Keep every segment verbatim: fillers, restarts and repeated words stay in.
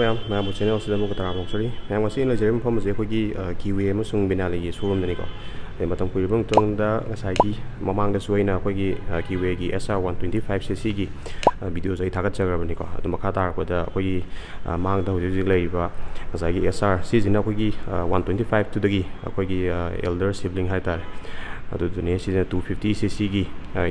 ꯃꯌꯥꯝ, ꯃꯌꯥꯝꯕꯨ channel ꯑꯁꯤꯗ ꯑꯃꯨꯛꯀ ꯇꯔꯥꯝꯅ ꯑꯣꯛꯆꯔꯤ꯫ ꯃꯌꯥꯝ, ꯉꯁꯤ ꯑꯩꯅ ꯂꯩꯖꯔꯤꯕ ꯃꯐꯝ ꯑꯁꯤ ꯑꯩꯈꯣꯏꯒꯤ, ꯑ, Kiwi ꯑꯃꯁꯨꯡ Benelli ꯒꯤ showroom ꯗꯅꯤꯀꯣ꯫ ꯑꯗꯩ ꯃꯇꯝ ꯀꯨꯏꯔꯕ ꯃꯇꯨꯡꯗ ꯉꯁꯥꯏꯒꯤ ꯃꯃꯥꯡꯗꯁꯨ ꯑꯩꯅ ꯑꯩꯈꯣꯏꯒꯤ, ꯑ, Kiwi ꯒꯤ S R one twenty five C C ꯒꯤ, ꯑ, video ꯁꯨ ꯑꯩ ꯊꯥꯒꯠꯆꯈ꯭ꯔꯕꯅꯤꯀꯣ꯫ ꯑꯗꯨ ꯃꯈꯥ ꯇꯥꯔꯛꯄꯗ ꯑꯩꯈꯣꯏꯒꯤ, ꯑ, ꯃꯥꯡꯗ ꯍꯧꯖꯤꯛ ꯍꯧꯖꯤꯛ ꯂꯩꯔꯤꯕ ꯉꯁꯥꯏꯒꯤ S R ꯁꯤꯁꯤꯅ ꯑꯩꯈꯣꯏꯒꯤ, ꯑ, one twenty five ꯗꯒꯤ ꯑꯩꯈꯣꯏꯒꯤ, ꯑ, elder sibling ꯍꯥꯏꯇꯥꯔꯦ꯫ ꯑꯗꯨꯗꯨꯅꯦ, ꯁꯤꯅ two fifty C C ꯒꯤ, ꯑ,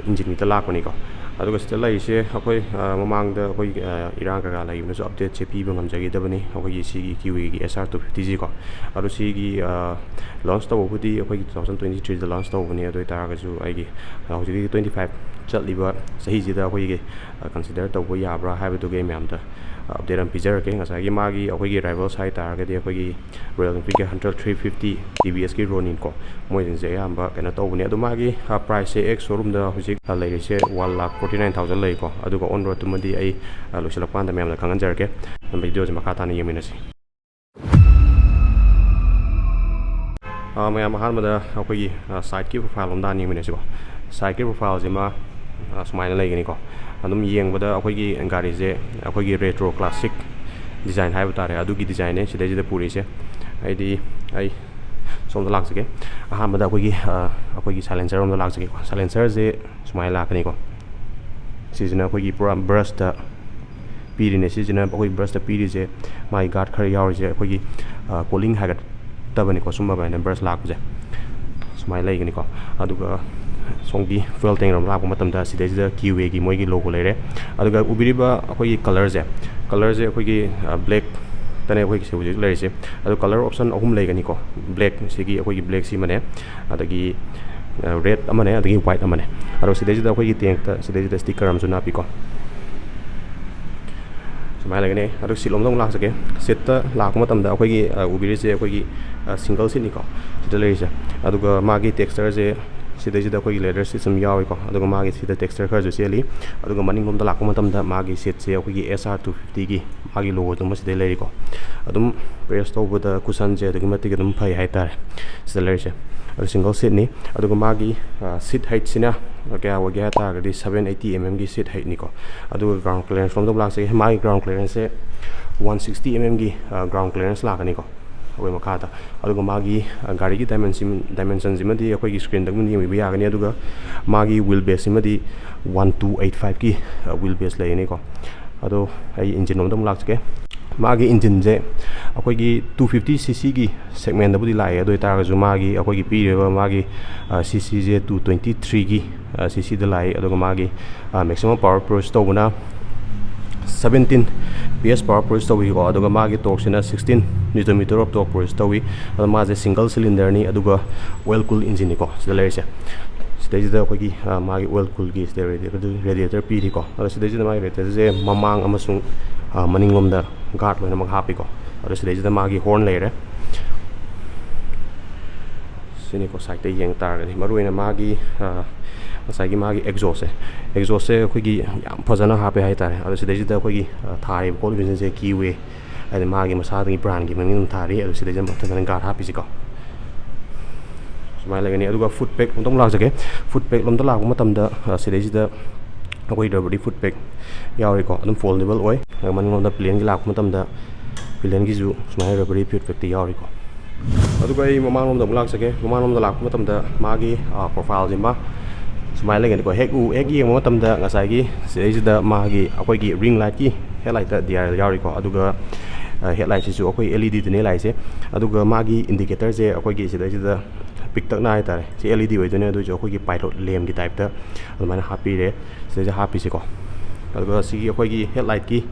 engine ꯒꯤꯗ ꯂꯥꯛꯄꯅꯤꯀꯣ꯫ ꯑꯗꯨꯒ ꯁꯤꯗ ꯂꯩꯔꯤꯁꯦ ꯑꯩꯈꯣꯏ, ꯑ, ꯃꯃꯥꯡꯗ ꯑꯩꯈꯣꯏ, ꯑ, ꯏꯔꯥꯡ ꯀꯩꯀꯥ ꯂꯩꯈꯤꯕꯅꯁꯨ update ꯁꯦ ꯄꯤꯕ ꯉꯝꯖꯈꯤꯗꯕꯅꯤ ꯑꯩꯈꯣꯏꯒꯤ ꯁꯤꯒꯤ Kiwi ꯒꯤ S R two fifty ꯁꯤꯀꯣ꯫ ꯑꯗꯣ ꯁꯤꯒꯤ, ꯑ, launch ꯇꯧꯕꯕꯨꯗꯤ ꯑꯩꯈꯣꯏꯒꯤ two thousand twenty three ꯗ launch ꯇꯧꯕꯅꯤ꯫ ꯑꯗꯨ ꯑꯣꯏꯇꯥꯔꯒꯁꯨ ꯑꯩꯒꯤ, ꯑ, ꯍꯧꯖꯤꯛꯀꯤ twenty five ꯆꯠꯂꯤꯕ ꯆꯍꯤꯁꯤꯗ ꯑꯩꯈꯣꯏꯒꯤ, ꯑ, consider ꯇꯧꯕ ꯌꯥꯕ꯭ꯔꯥ ꯍꯥꯏꯕꯗꯨꯒꯤ ꯑꯩ ꯃꯌꯥꯝꯗ, ꯑ, update ꯑꯃ ꯄꯤꯖꯔꯛꯀꯦ꯫ ꯉꯁꯥꯏꯒꯤ ꯃꯥꯒꯤ ꯑꯩꯈꯣꯏꯒꯤ rivals ꯍꯥꯏ ꯇꯥꯔꯒꯗꯤ ꯑꯩꯈꯣꯏꯒꯤ Royal Enfield ꯒꯤ Hunter three fifty, T V S ꯀꯤ Ronin ꯀꯣ, ꯃꯣꯏꯁꯤꯡꯁꯦ ꯑꯌꯥꯝꯕ ꯀꯩꯅꯣ ꯇꯧꯕꯅꯦ꯫ ꯑꯗꯣ ꯃꯥꯒꯤ, ꯑ, price ꯁꯦ ex showroom ꯗ ꯍꯧꯖꯤꯛ, ꯑ, ꯂꯩꯔꯤꯁꯦ one lakh forty nine thousand ꯂꯩꯀꯣ꯫ ꯑꯗꯨꯒ on road ꯇꯨꯃꯗꯤ ꯑꯩ, ꯑ, ꯂꯣꯏꯁꯤꯜꯂꯛꯄ ꯀꯥꯟꯗ ꯃꯌꯥꯝꯗ ꯈꯪꯍꯟꯖꯔꯛꯀꯦ꯫ ꯑꯗꯨꯝ video ꯁꯦ ꯃꯈꯥ ꯇꯥꯅ ꯌꯦꯡꯃꯤꯟꯅꯁꯤ꯫ ꯑ, ꯃꯌꯥꯝ, ꯑꯍꯥꯟꯕꯗ ꯑꯩꯈꯣꯏꯒꯤ, ꯑ, side ꯀꯤ profile ꯑꯝꯗ ꯍꯥꯟꯅ ꯌꯦꯡꯃꯤꯟꯅꯁꯤꯀꯣ꯫ Side ꯀꯤ profile ꯁꯤꯃ, ꯑ, ꯁꯨꯃꯥꯏꯅ ꯂꯩꯒꯅꯤꯀꯣ꯫ ꯑꯗꯨꯝ ꯌꯦꯡꯕꯗ ꯑꯩꯈꯣꯏꯒꯤ ꯒꯥꯔꯤꯁꯦ ꯑꯩꯈꯣꯏꯒꯤ retro classic design ꯍꯥꯏꯕ ꯇꯥꯔꯦ, ꯑꯗꯨꯒꯤ design ꯅꯦ ꯁꯤꯗꯩꯁꯤꯗ ꯄꯨꯔꯤꯁꯦ꯫ ꯑꯩꯗꯤ ꯑꯩ ꯁꯣꯝꯗ ꯂꯥꯛꯆꯒꯦ꯫ ꯑꯍꯥꯟꯕꯗ ꯑꯩꯈꯣꯏꯒꯤ, ꯑ, ꯑꯩꯈꯣꯏꯒꯤ silencer ꯔꯣꯝꯗ ꯂꯥꯛꯆꯒꯦꯀꯣ꯫ Silencer ꯁꯦ ꯁꯨꯃꯥꯏꯅ ꯂꯥꯛꯀꯅꯤꯀꯣ꯫ ꯁꯤꯁꯤꯅ ꯑꯩꯈꯣꯏꯒꯤ ꯄꯨꯔꯥ brush ꯇ ꯄꯤꯔꯤꯅꯦ꯫ ꯁꯤꯁꯤꯅ ꯑꯩꯈꯣꯏ brush ꯇ ꯄꯤꯔꯤꯁꯦ, ꯃꯥꯒꯤ guard ꯈꯔ ꯌꯥꯎꯔꯤꯁꯦ ꯑꯩꯈꯣꯏꯒꯤ, ꯑ, cooling ꯍꯥꯏꯒꯠꯇꯕꯅꯤꯀꯣ꯫ ꯁꯨꯝꯕ ꯑꯗꯨꯃꯥꯏꯅ brush ꯂꯥꯛꯄꯁꯦ ꯁꯨꯃꯥꯏꯅ ꯂꯩꯒꯅꯤꯀꯣ꯫ ꯑꯗꯨꯒ ꯁꯣꯝꯒꯤ fuel tank ꯔꯣꯝ ꯂꯥꯛꯄ ꯃꯇꯝꯗ ꯁꯤꯗꯩꯁꯤꯗ Kiwi ꯒꯤ ꯃꯣꯏꯒꯤ logo ꯂꯩꯔꯦ꯫ ꯑꯗꯨꯒ ꯎꯕꯤꯔꯤꯕ ꯑꯩꯈꯣꯏꯒꯤ colour ꯁꯦ, colour ꯁꯦ ꯑꯩꯈꯣꯏꯒꯤ, ꯑ, black ꯇꯅꯦ ꯑꯩꯈꯣꯏꯒꯤꯁꯦ ꯍꯧꯖꯤꯛ ꯂꯩꯔꯤꯁꯦ꯫ ꯑꯗꯣ colour option ꯑꯍꯨꯝ ꯂꯩꯒꯅꯤꯀꯣ꯫ Black ꯁꯤꯒꯤ ꯑꯩꯈꯣꯏꯒꯤ black ꯁꯤꯃꯅꯦ, ꯑꯗꯒꯤ, ꯑ, red ꯑꯃꯅꯦ, ꯑꯗꯒꯤ white ꯑꯃꯅꯦ꯫ ꯑꯗꯣ ꯁꯤꯗꯩꯁꯤꯗ ꯑꯩꯈꯣꯏꯒꯤ tank ꯇ ꯁꯤꯗꯩꯁꯤꯗ sticker ꯑꯃꯁꯨ ꯅꯞꯄꯤꯀꯣ꯫ ꯁꯨꯃꯥꯏꯅ ꯂꯩꯒꯅꯤ꯫ ꯑꯗꯨ seat ꯂꯣꯝꯗ ꯑꯃꯨꯛ ꯂꯥꯛꯆꯒꯦ꯫ Seat ꯇ ꯂꯥꯛꯄ ꯃꯇꯝꯗ ꯑꯩꯈꯣꯏꯒꯤ, ꯑ, ꯎꯕꯤꯔꯤꯁꯦ ꯑꯩꯈꯣꯏꯒꯤ, ꯑ, single seat ꯅꯤꯀꯣ ꯁꯤꯗ ꯂꯩꯔꯤꯁꯦ꯫ ꯑꯗꯨꯒ ꯃꯥꯒꯤ texture ꯁꯦ ꯁꯤꯗꯩꯁꯤꯗ ꯑꯩꯈꯣꯏꯒꯤ leather seat ꯁꯨꯝ ꯌꯥꯎꯏꯀꯣ꯫ ꯑꯗꯨꯒ ꯃꯥꯒꯤ ꯁꯤꯗ texture ꯈꯔꯁꯨ ꯆꯦꯜꯂꯤ꯫ ꯑꯗꯨꯒ ꯃꯅꯤꯡꯂꯣꯝꯗ ꯂꯥꯛꯄ ꯃꯇꯝꯗ ꯃꯥꯒꯤ seat ꯁꯦ ꯑꯩꯈꯣꯏꯒꯤ S R two fifty ꯒꯤ ꯃꯥꯒꯤ logo ꯗꯨꯃ ꯁꯤꯗꯩ ꯂꯩꯔꯤꯀꯣ꯫ ꯑꯗꯨꯝ press ꯇꯧꯕꯗ cushion ꯁꯦ ꯑꯗꯨꯛꯀꯤ ꯃꯇꯤꯛ ꯑꯗꯨꯝ ꯐꯩ ꯍꯥꯏꯇꯥꯔꯦ ꯁꯤꯗ ꯂꯩꯔꯤꯁꯦ꯫ ꯑꯗꯨ single seat ꯅꯤ꯫ ꯑꯗꯨꯒ ꯃꯥꯒꯤ seat height ꯁꯤꯅ ꯀꯌꯥ ꯑꯣꯏꯒꯦ ꯍꯥꯏ ꯇꯥꯔꯒꯗꯤ seven eighty M M ꯒꯤ seat height ꯅꯤꯀꯣ꯫ ꯑꯗꯨꯒ ground clearance ꯔꯣꯝꯗ ꯑꯃꯨꯛ ꯂꯥꯛꯆꯒꯦ꯫ ꯃꯥꯒꯤ ground clearance ꯁꯦ one sixty M M ꯒꯤ ground clearance ꯂꯥꯛꯀꯅꯤꯀꯣ꯫ ꯑꯩꯈꯣꯏ ꯃꯈꯥꯗ꯫ ꯑꯗꯨꯒ ꯃꯥꯒꯤ ꯒꯥꯔꯤꯒꯤ dimension dimension ꯁꯤꯃꯗꯤ ꯑꯩꯈꯣꯏꯒꯤ screen ꯗ ꯑꯗꯨꯝ ꯌꯦꯡꯕꯤꯕ ꯌꯥꯒꯅꯤ꯫ ꯑꯗꯨꯒ ꯃꯥꯒꯤ wheel base ꯁꯤꯃꯗꯤ one two eight five ꯀꯤ wheel base ꯂꯩꯒꯅꯤꯀꯣ꯫ ꯑꯗꯣ ꯑꯩ engine ꯂꯣꯝꯗ ꯑꯃꯨꯛ ꯂꯥꯛꯆꯒꯦ꯫ ꯃꯥꯒꯤ engine ꯁꯦ ꯑꯩꯈꯣꯏꯒꯤ two fifty C C ꯒꯤ segment ꯗꯕꯨꯗꯤ ꯂꯥꯛꯑꯦ꯫ ꯑꯗꯨ ꯑꯣꯏꯇꯥꯔꯒꯁꯨ ꯃꯥꯒꯤ ꯑꯩꯈꯣꯏꯒꯤ ꯄꯤꯔꯤꯕ ꯃꯥꯒꯤ C C ꯁꯦ two twenty three ꯒꯤ C C ꯗ ꯂꯥꯛꯏ꯫ ꯑꯗꯨꯒ ꯃꯥꯒꯤ maximum power produce ꯇꯧꯕꯅ seventeen P S power produce ꯇꯧꯏꯀꯣ꯫ ꯑꯗꯨꯒ ꯃꯥꯒꯤ torque ꯁꯤꯅ sixteen newton meter of torque produce ꯇꯧꯏ꯫ ꯑꯗꯣ ꯃꯥꯁꯦ single cylinder ꯅꯤ꯫ ꯑꯗꯨꯒ oil cool engine ꯅꯤꯀꯣ ꯁꯤꯗ ꯂꯩꯔꯤꯁꯦ꯫ ꯁꯤꯗꯩꯁꯤꯗ ꯑꯩꯈꯣꯏꯒꯤ ꯃꯥꯒꯤ oil cool ꯒꯤ ꯁꯤꯗ radiator ꯄꯤꯔꯤꯀꯣ꯫ ꯑꯗꯣ ꯁꯤꯗꯩꯁꯤꯗ ꯃꯥꯒꯤ radiator ꯁꯦ ꯃꯃꯥꯡ ꯑꯃꯁꯨꯡ ꯃꯅꯤꯡꯂꯣꯝꯗ guard ꯂꯣꯏꯅꯃꯛ ꯍꯥꯞꯄꯤꯀꯣ꯫ ꯑꯗꯣ ꯁꯤꯗꯩꯁꯤꯗ ꯃꯥꯒꯤ horn ꯂꯩꯔꯦ꯫ ꯁꯤꯅꯤꯀꯣ side ꯇ ꯌꯦꯡ ꯇꯥꯔꯒꯗꯤ ꯃꯔꯨꯑꯣꯏꯅ ꯃꯥꯒꯤ ꯉꯁꯥꯏꯒꯤ ꯃꯥꯒꯤ exhaust ꯁꯦ exhaust ꯁꯦ ꯑꯩꯈꯣꯏꯒꯤ ꯌꯥꯝ ꯐꯖꯅ ꯍꯥꯞꯄꯦ ꯍꯥꯏꯇꯥꯔꯦ꯫ ꯑꯗꯣ ꯁꯤꯗꯩꯁꯤꯗ ꯑꯩꯈꯣꯏꯒꯤ ꯊꯥꯔꯤꯕ ꯈꯣꯠꯂꯤꯕꯁꯤꯡꯁꯦ Kiwi ꯍꯥꯏꯗꯤ ꯃꯥꯒꯤ ꯃꯁꯥꯗꯒꯤ brand ꯒꯤ ꯃꯃꯤꯡ ꯑꯗꯨꯝ ꯊꯥꯔꯤ꯫ ꯑꯗꯣ ꯁꯤꯗꯩꯁꯤꯗ ꯐꯖꯅ guard ꯍꯥꯞꯄꯤꯁꯤꯀꯣ ꯁꯨꯃꯥꯏꯅ ꯂꯩꯒꯅꯤ꯫ ꯑꯗꯨꯒ foot peg ꯂꯣꯝꯗ ꯑꯃꯨꯛ ꯂꯥꯛꯆꯒꯦ꯫ Foot peg ꯂꯣꯝꯗ ꯂꯥꯛꯄ ꯃꯇꯝꯗ ꯁꯤꯗꯩꯁꯤꯗ ꯑꯩꯈꯣꯏ rubbery foot peg ꯌꯥꯎꯔꯤꯀꯣ꯫ ꯑꯗꯨꯝ foldable ꯑꯣꯏ꯫ ꯑꯗꯨꯒ ꯃꯅꯤꯡꯂꯣꯝꯗ pillion ꯒꯤ ꯂꯥꯛꯄ ꯃꯇꯝꯗ pillion ꯒꯤꯁꯨ ꯁꯨꯃꯥꯏꯅ rubbery foot peg ꯇꯤ ꯌꯥꯎꯔꯤꯀꯣ꯫ ꯑꯗꯨꯒ ꯑꯩ ꯃꯃꯥꯡꯂꯣꯝꯗ ꯑꯃꯨꯛ ꯂꯥꯛꯆꯒꯦ꯫ ꯃꯃꯥꯡꯂꯣꯝꯗ ꯂꯥꯛꯄ ꯃꯇꯝꯗ ꯃꯥꯒꯤ profile ꯁꯤꯃ ꯁꯨꯃꯥꯏꯅ ꯂꯩꯒꯅꯤꯀꯣ꯫ ꯍꯦꯛ ꯎ ꯍꯦꯛ ꯌꯦꯡꯕ ꯃꯇꯝꯗ ꯉꯁꯥꯏꯒꯤ ꯁꯤꯗꯩꯁꯤꯗ ꯃꯥꯒꯤ ꯑꯩꯈꯣꯏꯒꯤ ring light ꯀꯤ headlight ꯇ D R L ꯌꯥꯎꯔꯤꯀꯣ꯫ ꯑꯗꯨꯒ headlight ꯁꯤꯁꯨ ꯑꯩꯈꯣꯏ L E D ꯗꯅꯦ ꯂꯥꯛꯏꯁꯦ꯫ ꯑꯗꯨꯒ ꯃꯥꯒꯤ indicator ꯁꯦ ꯑꯩꯈꯣꯏꯒꯤ ꯁꯤꯗꯩꯁꯤꯗ ꯄꯤꯛꯇꯛꯅ ꯍꯥꯏꯇꯥꯔꯦ꯫ ꯁꯤ L E D ꯑꯣꯏꯗꯣꯏꯅꯦ꯫ ꯑꯗꯨ ꯑꯣꯏꯁꯨ ꯑꯩꯈꯣꯏꯒꯤ pilot lamp ꯀꯤ type ꯇ ꯑꯗꯨꯃꯥꯏꯅ ꯍꯥꯞꯄꯤꯔꯦ꯫ ꯁꯤꯗꯩꯁꯤꯗ ꯍꯥꯞꯄꯤꯁꯤꯀꯣ꯫ ꯑꯗꯨꯒ ꯁꯤꯒꯤ ꯑꯩꯈꯣꯏꯒꯤ headlight ꯀꯤ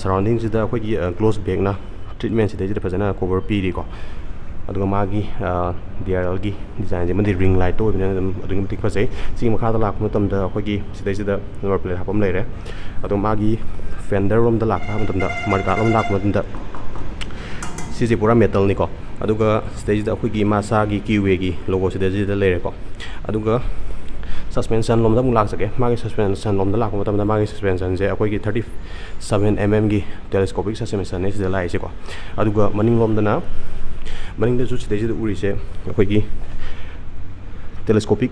surrounding ꯁꯤꯗ ꯑꯩꯈꯣꯏꯒꯤ gloss black ꯅ treatment ꯁꯤꯗꯩꯁꯤꯗ ꯐꯖꯅ cover ꯄꯤꯔꯤꯀꯣ꯫ ꯑꯗꯨꯒ ꯃꯥꯒꯤ D R L ꯒꯤ design ꯁꯤꯃꯗꯤ ring light ꯇ ꯑꯣꯏꯕꯅꯤꯅ ꯑꯗꯨꯝ ꯑꯗꯨꯛꯀꯤ ꯃꯇꯤꯛ ꯐꯖꯩ꯫ ꯁꯤꯒꯤ ꯃꯈꯥꯗ ꯂꯥꯛꯄ ꯃꯇꯝꯗ ꯑꯩꯈꯣꯏꯒꯤ ꯁꯤꯗꯩꯁꯤꯗ number plate ꯍꯥꯞꯄ ꯑꯃ ꯂꯩꯔꯦ꯫ ꯑꯗꯣ ꯃꯥꯒꯤ fender ꯔꯣꯝꯗ ꯂꯥꯛꯄ ꯃꯇꯝꯗ, mudguard ꯔꯣꯝ ꯂꯥꯛꯄ ꯃꯇꯝꯗ ꯁꯤꯁꯦ ꯄꯨꯔꯥ ꯃꯦꯇꯜꯅꯤꯀꯣ꯫ ꯑꯗꯨꯒ ꯁꯤꯗꯩꯁꯤꯗ ꯑꯩꯈꯣꯏꯒꯤ ꯃꯁꯥꯒꯤ ꯀ꯭ꯌꯨ ꯑꯦꯒꯤ ꯂꯣꯒꯣ ꯁꯤꯗꯩꯁꯤꯗ ꯂꯩꯔꯦꯀꯣ꯫ ꯑꯗꯨꯒ ꯁꯁꯄꯦꯟꯁꯟ ꯂꯣꯝꯗ ꯑꯃꯨꯛ ꯂꯥꯛꯆꯒꯦ꯫ ꯃꯥꯒꯤ ꯁꯁꯄꯦꯟꯁꯟ ꯂꯣꯝꯗ ꯂꯥꯛꯄ ꯃꯇꯝꯗ ꯃꯥꯒꯤ ꯁꯁꯄꯦꯟꯁꯟꯁꯦ ꯑꯩꯈꯣꯏꯒꯤ ꯊꯥꯔꯇꯤ ꯁꯕꯦꯟ ꯑꯦꯝ ꯑꯦꯝꯒꯤ ꯇꯦꯂꯦꯁꯀꯣꯄꯤꯛ ꯁꯁꯄꯦꯟꯁꯟꯅꯦ ꯁꯤꯗ ꯂꯥꯛꯏꯁꯦꯀꯣ꯫ ꯑꯗꯨꯒ ꯃꯅꯤꯡꯂꯣꯝꯗꯅ, ꯃꯅꯤꯡꯗꯁꯨ ꯁꯤꯗꯩꯁꯤꯗ ꯎꯔꯤꯁꯦ ꯑꯩꯈꯣꯏꯒꯤ ꯇꯦꯂꯦꯁꯀꯣꯄꯤꯛ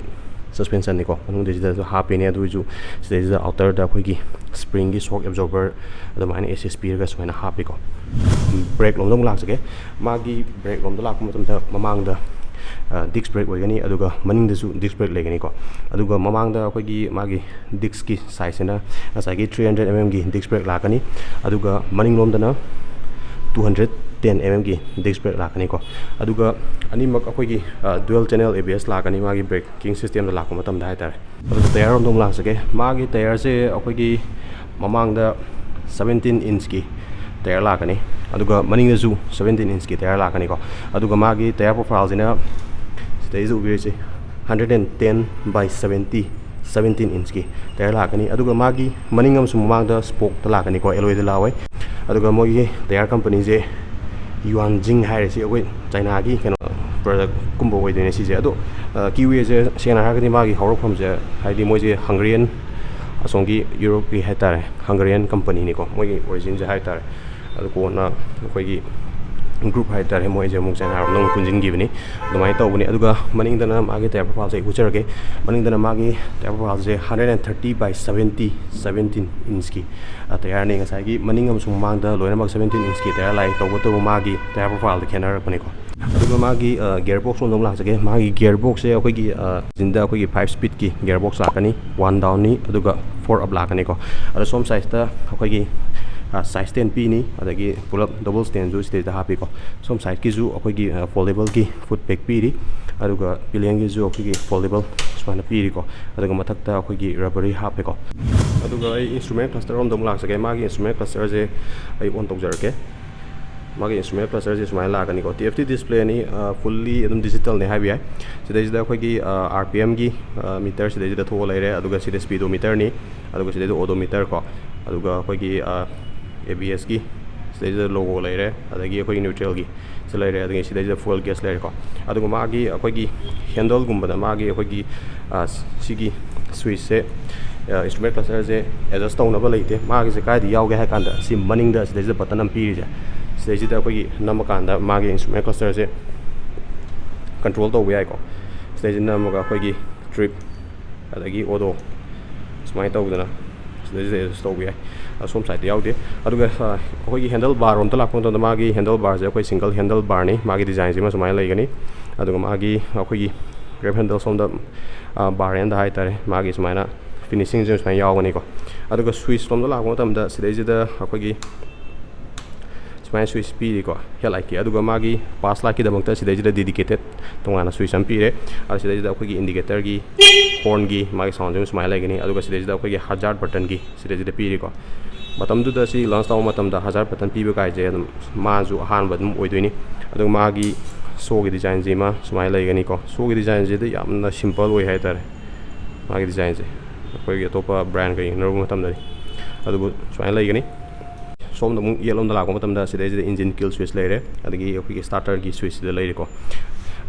ꯁꯁꯄꯦꯟꯁꯟꯅꯤꯀꯣ꯫ ꯃꯅꯨꯡꯗꯁꯤꯗꯁꯨ ꯍꯥꯞꯄꯤꯅꯦ꯫ ꯑꯗꯨ ꯑꯣꯏꯔꯁꯨ ꯁꯤꯗꯩꯁꯤꯗ ꯑꯥꯎꯇꯔꯗ ꯑꯩꯈꯣꯏꯒꯤ ꯁ꯭ꯄ꯭ꯔꯤꯡꯒꯤ ꯁꯣꯛ ꯑꯦꯕꯖꯣꯔꯕꯔ ꯑꯗꯨꯃꯥꯏꯅ ꯑꯦꯁꯤꯁ ꯄꯤꯔꯒ ꯁꯨꯃꯥꯏꯅ ꯍꯥꯞꯄꯤꯀꯣ꯫ ꯕ꯭ꯔꯦꯛ ꯂꯣꯝꯗ ꯑꯃꯨꯛ ꯂꯥꯛꯆꯒꯦ꯫ ꯃꯥꯒꯤ ꯕ꯭ꯔꯦꯛ ꯂꯣꯝꯗ ꯂꯥꯛꯄ ꯃꯇꯝꯗ ꯃꯃꯥꯡꯗ ꯗꯤꯁꯛ ꯕ꯭ꯔꯦꯛ ꯑꯣꯏꯒꯅꯤ, ꯑꯗꯨꯒ ꯃꯅꯤꯡꯗꯁꯨ ꯗꯤꯁꯛ ꯕ꯭ꯔꯦꯛ ꯂꯩꯒꯅꯤꯀꯣ꯫ ꯑꯗꯨꯒ ꯃꯃꯥꯡꯗ ꯑꯩꯈꯣꯏꯒꯤ ꯃꯥꯒꯤ ꯗꯤꯁꯛꯀꯤ ꯁꯥꯏꯖꯁꯤꯅ ꯉꯁꯥꯏꯒꯤ ꯊ꯭ꯔꯤ ꯍꯟꯗ꯭ꯔꯦꯠ ꯑꯦꯝ ꯑꯦꯝꯒꯤ ꯗꯤꯁꯛ ꯕ꯭ꯔꯦꯛ ꯂꯥꯛꯀꯅꯤ꯫ ꯑꯗꯨꯒ ꯃꯅꯤꯡꯂꯣꯝꯗꯅ ꯇꯨ ꯍꯟꯗ꯭ꯔꯦꯠ ꯇꯦꯟ ꯑꯦꯝ ꯑꯦꯝꯒꯤ ꯗꯤꯁꯛ ꯕ꯭ꯔꯦꯛ ꯂꯥꯛꯀꯅꯤꯀꯣ꯫ ꯑꯗꯨꯒ ꯑꯅꯤꯃꯛ ꯑꯩꯈꯣꯏꯒꯤ ꯗ꯭ꯌꯨꯑꯦꯜ ꯆꯦꯅꯦꯜ ꯑꯦ ꯕꯤ ꯑꯦꯁ ꯂꯥꯛꯀꯅꯤ, ꯃꯥꯒꯤ ꯕ꯭ꯔꯦꯛꯀꯤꯡ ꯁꯤꯁꯇꯦꯝꯗ ꯂꯥꯛꯄ ꯃꯇꯝꯗ ꯍꯥꯏꯇꯥꯔꯦ꯫ ꯑꯗꯨꯒ ꯇꯌꯥꯔ ꯔꯣꯝꯗ ꯑꯃꯨꯛ ꯂꯥꯛꯆꯒꯦ꯫ ꯃꯥꯒꯤ ꯇꯌꯥꯔꯁꯦ ꯑꯩꯈꯣꯏꯒꯤ ꯃꯃꯥꯡꯗ ꯁꯕꯦꯟꯇꯤꯟ ꯏꯟꯆꯀꯤ ꯇꯌꯥꯔ ꯂꯥꯛꯀꯅꯤ, ꯑꯗꯨꯒ ꯃꯅꯤꯡꯗꯁꯨ ꯁꯕꯦꯟꯇꯤꯟ ꯏꯟꯆꯀꯤ ꯇꯌꯥꯔ ꯂꯥꯛꯀꯅꯤꯀꯣ꯫ ꯑꯗꯨꯒ ꯃꯥꯒꯤ ꯇꯌꯥꯔ ꯄ꯭ꯔꯣꯐꯥꯏꯜꯁꯤꯅ ꯁꯤꯗꯩꯁꯤꯗ ꯎꯕꯤꯔꯤꯁꯦ hundred and ten by seventy, seventeen ꯏꯟꯆꯀꯤ ꯇꯌꯥꯔ ꯂꯥꯛꯀꯅꯤ꯫ ꯑꯗꯨꯒ ꯃꯥꯒꯤ ꯃꯅꯤꯡ ꯑꯃꯁꯨ ꯃꯃꯥꯡꯗ ꯁ꯭ꯄꯣꯛꯇ ꯂꯥꯛꯀꯅꯤꯀꯣ, ꯑꯦꯂꯣꯏꯗ ꯂꯥꯛꯑꯣꯏ꯫ ꯑꯗꯨꯒ ꯃꯣꯏꯒꯤ ꯇꯌꯥꯔ ꯀꯝꯄꯅꯤꯁꯦ ꯌꯨꯑꯥꯟꯖꯤꯡ ꯍꯥꯏꯔꯦ, ꯁꯤ ꯑꯩꯈꯣꯏ ꯆꯥꯏꯅꯥꯒꯤ ꯀꯩꯅꯣ ꯄ꯭ꯔꯗꯛꯀꯨꯝꯕ ꯑꯣꯏꯗꯣꯏꯅꯦ ꯁꯤꯁꯦ꯫ ꯑꯗꯣ ꯀ꯭ꯌꯨ ꯑꯦꯁꯦ ꯁꯦꯡꯅ ꯍꯥꯏꯔꯒꯗꯤ ꯃꯥꯒꯤ ꯍꯧꯔꯛꯐꯝꯁꯦ, ꯍꯥꯏꯗꯤ ꯃꯣꯏꯁꯦ ꯍꯪꯒꯔꯤꯌꯟ, ꯑꯁꯣꯝꯒꯤ ꯌꯨꯔꯣꯞꯀꯤ ꯍꯥꯏꯇꯥꯔꯦ, ꯍꯪꯒꯔꯤꯌꯟ ꯀꯝꯄꯅꯤꯅꯤꯀꯣ ꯃꯣꯏꯒꯤ ꯑꯣꯔꯤꯖꯤꯟꯁꯦ ꯍꯥꯏꯇꯥꯔꯦ꯫ ꯑꯗꯨ ꯀꯣꯟꯅ ꯑꯩꯈꯣꯏꯒꯤ ꯒ꯭ꯔꯨꯞ ꯍꯥꯏꯇꯥꯔꯦ, ꯃꯣꯏꯁꯦ ꯑꯃꯨꯛ ꯆꯥꯏꯅꯥꯔꯣꯝꯗ ꯑꯃꯨꯛ ꯄꯨꯟꯁꯤꯟꯈꯤꯕꯅꯤ꯫ ꯑꯗꯨꯃꯥꯏꯅ ꯇꯧꯕꯅꯤ꯫ ꯑꯗꯨꯒ ꯃꯅꯤꯡꯗꯅ ꯃꯥꯒꯤ ꯇꯌꯥꯔ ꯄ꯭ꯔꯣꯐꯥꯏꯜꯁꯦ ꯑꯩ ꯎꯠꯆꯔꯒꯦ꯫ ꯃꯅꯤꯡꯗꯅ ꯃꯥꯒꯤ ꯇꯌꯥꯔ ꯄ꯭ꯔꯣꯐꯥꯏꯜꯁꯦ hundred and thirty by seventy, seventeen ꯏꯟꯆꯀꯤ ꯇꯌꯥꯔꯅꯤ꯫ ꯉꯁꯥꯏꯒꯤ ꯃꯅꯤꯡ ꯑꯃꯁꯨꯡ ꯃꯃꯥꯡꯗ ꯂꯣꯏꯅꯃꯛ ꯁꯕꯦꯟꯇꯤꯟ ꯏꯟꯆꯀꯤ ꯇꯌꯥꯔ ꯂꯥꯛꯏ, ꯇꯧꯕꯇꯕꯨ ꯃꯥꯒꯤ ꯇꯌꯥꯔ ꯄ꯭ꯔꯣꯐꯥꯏꯜꯗ ꯈꯦꯠꯅꯔꯛꯄꯅꯤꯀꯣ꯫ ꯑꯗꯨꯒ ꯃꯥꯒꯤ ꯒꯤꯌꯔ ꯕꯣꯛꯁ ꯂꯣꯝꯗ ꯑꯃꯨꯛ ꯂꯥꯛꯆꯒꯦ꯫ ꯃꯥꯒꯤ ꯒꯤꯌꯔ ꯕꯣꯛꯁꯁꯦ ꯑꯩꯈꯣꯏꯒꯤ ꯏꯟꯖꯤꯟꯗ ꯑꯩꯈꯣꯏꯒꯤ ꯐꯥꯏꯚ ꯁ꯭ꯄꯤꯠꯀꯤ ꯒꯤꯌꯔ ꯕꯣꯛꯁ ꯂꯥꯛꯀꯅꯤ, ꯋꯥꯟ ꯗꯥꯎꯟꯅꯤ ꯑꯗꯨꯒ ꯐꯣꯔ ꯑꯞ ꯂꯥꯛꯀꯅꯤꯀꯣ꯫ ꯑꯗꯣ ꯁꯣꯝ ꯁꯥꯏꯗꯇ ꯑꯩꯈꯣꯏꯒꯤ ꯁꯥꯏꯗ ꯁ꯭ꯇꯦꯟ ꯄꯤꯅꯤ, ꯑꯗꯒꯤ ꯄꯨꯂꯞ ꯗꯕꯜ ꯁ꯭ꯇꯦꯟꯁꯨ ꯁꯤꯗꯩꯗ ꯍꯥꯞꯄꯤꯀꯣ꯫ ꯁꯣꯝ ꯁꯥꯏꯗꯀꯤꯁꯨ ꯑꯩꯈꯣꯏꯒꯤ ꯐꯣꯜꯗꯦꯕꯜꯒꯤ ꯐꯨꯠ ꯄꯦꯛ ꯄꯤꯔꯤ, ꯑꯗꯨꯒ ꯄꯤꯂꯤꯌꯟꯒꯤꯁꯨ ꯑꯩꯈꯣꯏꯒꯤ ꯐꯣꯜꯗꯦꯕꯜ ꯁꯨꯃꯥꯏꯅ ꯄꯤꯔꯤꯀꯣ꯫ ꯑꯗꯨꯒ ꯃꯊꯛꯇ ꯑꯩꯈꯣꯏꯒꯤ ꯔꯕꯔꯤ ꯍꯥꯞꯄꯦꯀꯣ꯫ ꯑꯗꯨꯒ ꯑꯩ ꯏꯟꯁꯇ꯭ꯔꯨꯃꯦꯟ ꯀ꯭ꯂꯁꯇꯔ ꯔꯣꯝꯗ ꯑꯃꯨꯛ ꯂꯥꯛꯆꯒꯦ꯫ ꯃꯥꯒꯤ ꯏꯟꯁꯇ꯭ꯔꯨꯃꯦꯟ ꯀ꯭ꯂꯁꯇꯔꯁꯦ ꯑꯩ ꯑꯣꯟ ꯇꯧꯖꯔꯛꯀꯦ꯫ ꯃꯥꯒꯤ ꯏꯟꯁꯇ꯭ꯔꯨꯃꯦꯟ ꯀ꯭ꯂꯁꯇꯔꯁꯦ ꯁꯨꯃꯥꯏꯅ ꯂꯥꯛꯀꯅꯤꯀꯣ꯫ ꯇꯤ ꯑꯦꯐ ꯇꯤ ꯗꯤꯁꯄ꯭ꯂꯦꯅꯤ, ꯐꯨꯜꯂꯤ ꯑꯗꯨꯝ ꯗꯤꯖꯤꯇꯦꯜꯅꯤ ꯍꯥꯏꯕ ꯌꯥꯏ꯫ ꯁꯤꯗꯩꯁꯤꯗ ꯑꯩꯈꯣꯏꯒꯤ ꯑꯥꯔ ꯄꯤ ꯑꯦꯝꯒꯤ ꯃꯤꯇꯔ ꯁꯤꯗꯩꯁꯤꯗ ꯊꯣꯛꯑ ꯂꯩꯔꯦ, ꯑꯗꯨꯒ ꯁꯤꯗ ꯁ꯭ꯄꯤꯗꯣꯃꯤꯇꯔꯅꯤ, ꯑꯗꯨꯒ ꯁꯤꯗꯩꯗ ꯑꯣꯗꯣꯃꯤꯇꯔ ꯀꯣ, ꯑꯗꯨꯒ ꯑꯩꯈꯣꯏꯒꯤ ꯑꯦ ꯕꯤ ꯑꯦꯁꯀꯤ ꯁꯤꯗꯩꯁꯤꯗ ꯂꯣꯒꯣ ꯂꯩꯔꯦ, ꯑꯗꯒꯤ ꯑꯩꯈꯣꯏꯒꯤ ꯅ꯭ꯌꯨꯇ꯭ꯔꯦꯜꯒꯤ ꯁꯤ ꯂꯩꯔꯦ, ꯑꯗꯒꯤ ꯁꯤꯗꯩꯁꯤꯗ ꯐ꯭ꯌꯨꯑꯦꯜ ꯒꯦꯖ ꯂꯩꯔꯦꯀꯣ꯫ ꯑꯗꯨꯒ ꯃꯥꯒꯤ ꯑꯩꯈꯣꯏꯒꯤ ꯍꯦꯟꯗꯜꯒꯨꯝꯕꯗ ꯃꯥꯒꯤ ꯑꯩꯈꯣꯏꯒꯤ ꯁꯤꯒꯤ ꯁ꯭ꯋꯤꯆꯁꯦ ꯏꯟꯁꯇ꯭ꯔꯨꯃꯦꯟ ꯀ꯭ꯂꯁꯇꯔꯁꯦ ꯑꯦꯗꯖꯁ ꯇꯧꯅꯕ ꯂꯩꯇꯦ꯫ ꯃꯥꯒꯤꯁꯦ ꯀꯥꯏꯗ ꯌꯥꯎꯒꯦ ꯍꯥꯏ ꯀꯥꯟꯗ ꯁꯤ ꯃꯅꯤꯡꯗ ꯁꯤꯗꯩꯁꯤꯗ ꯕꯇꯟ ꯑꯃ ꯄꯤꯔꯤꯁꯦ, ꯁꯤꯗꯩꯁꯤꯗ ꯑꯩꯈꯣꯏꯒꯤ ꯅꯝꯃꯀꯥꯟꯗ ꯃꯥꯒꯤ ꯏꯟꯁꯇ꯭ꯔꯨꯃꯦꯟ ꯀ꯭ꯂꯁꯇꯔꯁꯦ ꯀꯟꯇ꯭ꯔꯣꯜ ꯇꯧꯕ ꯌꯥꯏꯀꯣ꯫ ꯁꯤꯗꯩꯁꯤꯗ ꯅꯝꯃꯒ ꯑꯩꯈꯣꯏꯒꯤ ꯇ꯭ꯔꯤꯞ ꯑꯗꯒꯤ ꯑꯣꯗꯣ ꯁꯨꯃꯥꯏꯅ ꯇꯧꯗꯅ ꯁꯤꯗꯩꯁꯤꯗ ꯑꯦꯗꯖꯁ ꯇꯧꯕ ꯌꯥꯏ꯫ ꯑꯁꯣꯝ ꯁꯥꯏꯗꯇ ꯌꯥꯎꯗꯦ꯫ ꯑꯗꯨꯒ ꯑꯩꯈꯣꯏꯒꯤ ꯍꯦꯟꯗꯜ ꯕꯥꯔ ꯔꯣꯝꯗ ꯂꯥꯛꯄ ꯃꯇꯝꯗ ꯃꯥꯒꯤ ꯍꯦꯟꯗꯜ ꯕꯥꯔꯁꯦ ꯑꯩꯈꯣꯏ ꯁꯤꯡꯒꯜ ꯍꯦꯟꯗꯜ ꯕꯥꯔꯅꯤ꯫ ꯃꯥꯒꯤ ꯗꯤꯖꯥꯏꯟꯁꯤꯃ ꯁꯨꯃꯥꯏꯅ ꯂꯩꯒꯅꯤ꯫ ꯑꯗꯨꯒ ꯃꯥꯒꯤ ꯑꯩꯈꯣꯏꯒꯤ ꯒ꯭ꯔꯦꯞ ꯍꯦꯟꯗꯜ ꯁꯣꯝꯗ ꯕꯥꯔ ꯑꯦꯟꯗ ꯍꯥꯏꯇꯥꯔꯦ, ꯃꯥꯒꯤ ꯁꯨꯃꯥꯏꯅ ꯐꯤꯅꯤꯁꯤꯡꯁꯦ ꯁꯨꯃꯥꯏꯅ ꯌꯥꯎꯒꯅꯤꯀꯣ꯫ ꯑꯗꯨꯒ ꯁ꯭ꯋꯤꯆ ꯂꯣꯝꯗ ꯂꯥꯛꯄ ꯃꯇꯝꯗ ꯁꯤꯗꯩꯁꯤꯗ ꯑꯩꯈꯣꯏꯒꯤ ꯁꯨꯃꯥꯏꯅ ꯁ꯭ꯋꯤꯆ ꯄꯤꯔꯤꯀꯣ ꯍꯦꯠ ꯂꯥꯏꯠꯀꯤ꯫ ꯑꯗꯨꯒ ꯃꯥꯒꯤ ꯄꯥꯁ ꯂꯥꯏꯠꯀꯤꯗꯃꯛꯇ ꯁꯤꯗꯩꯁꯤꯗ ꯗꯦꯗꯤꯀꯦꯇꯦꯠ ꯇꯣꯉꯥꯟꯅ ꯁ꯭ꯋꯤꯆ ꯑꯃ ꯄꯤꯔꯦ꯫ ꯑꯗꯨ ꯁꯤꯗꯩꯁꯤꯗ ꯑꯩꯈꯣꯏꯒꯤ ꯏꯟꯗꯤꯀꯦꯇꯔꯒꯤ ꯍꯣꯔꯟꯒꯤ ꯃꯥꯒꯤ ꯁꯥꯎꯟꯁꯤꯃ ꯁꯨꯃꯥꯏꯅ ꯂꯩꯒꯅꯤ꯫ ꯑꯗꯨꯒ ꯁꯤꯗꯩꯁꯤꯗ ꯑꯩꯈꯣꯏꯒꯤ ꯍꯖꯥꯔꯠ ꯕꯇꯟꯒꯤ ꯁꯤꯗꯩꯁꯤꯗ ꯄꯤꯔꯤꯀꯣ꯫ ꯃꯇꯝꯗꯨꯗ ꯁꯤ ꯂꯣꯟꯆ ꯇꯧꯕ ꯃꯇꯝꯗ ꯍꯖꯥꯔꯠ ꯕꯇꯟ ꯄꯤꯕ ꯀꯥꯏꯁꯦ ꯑꯗꯨꯝ ꯃꯥꯁꯨ ꯑꯍꯥꯟꯕ ꯑꯗꯨꯝ ꯑꯣꯏꯗꯣꯏꯅꯤ꯫ ꯑꯗꯨꯒ ꯃꯥꯒꯤ ꯁꯣꯒꯤ ꯗꯤꯖꯥꯏꯟꯁꯤꯃ ꯁꯨꯃꯥꯏꯅ ꯂꯩꯒꯅꯤꯀꯣ꯫ ꯁꯣꯒꯤ ꯗꯤꯖꯥꯏꯟꯁꯤꯗꯤ ꯌꯥꯝꯅ ꯁꯤꯝꯄꯜ ꯑꯣꯏ ꯍꯥꯏꯇꯥꯔꯦ꯫ ꯃꯥꯒꯤ ꯗꯤꯖꯥꯏꯟꯁꯦ ꯑꯩꯈꯣꯏꯒꯤ ꯑꯇꯣꯞꯄ ꯕ꯭ꯔꯥꯟꯒ ꯌꯦꯡꯅꯔꯨꯕ ꯃꯇꯝꯗꯗꯤ꯫ ꯑꯗꯨꯕꯨ ꯁꯨꯃꯥꯏꯅ ꯂꯩꯒꯅꯤ꯫ ꯁꯣꯝꯗ ꯑꯃꯨꯛ ꯌꯦꯠꯂꯣꯝꯗ ꯂꯥꯛꯄ ꯃꯇꯝꯗ ꯁꯤꯗꯩꯁꯤꯗ ꯏꯟꯖꯤꯟ ꯀꯤꯜ ꯁ꯭ꯋꯤꯆ ꯂꯩꯔꯦ, ꯑꯗꯒꯤ ꯑꯩꯈꯣꯏꯒꯤ ꯁ꯭ꯇꯥꯔꯇꯔꯒꯤ ꯁ꯭ꯋꯤꯆꯁꯤꯗ ꯂꯩꯔꯦꯀꯣ꯫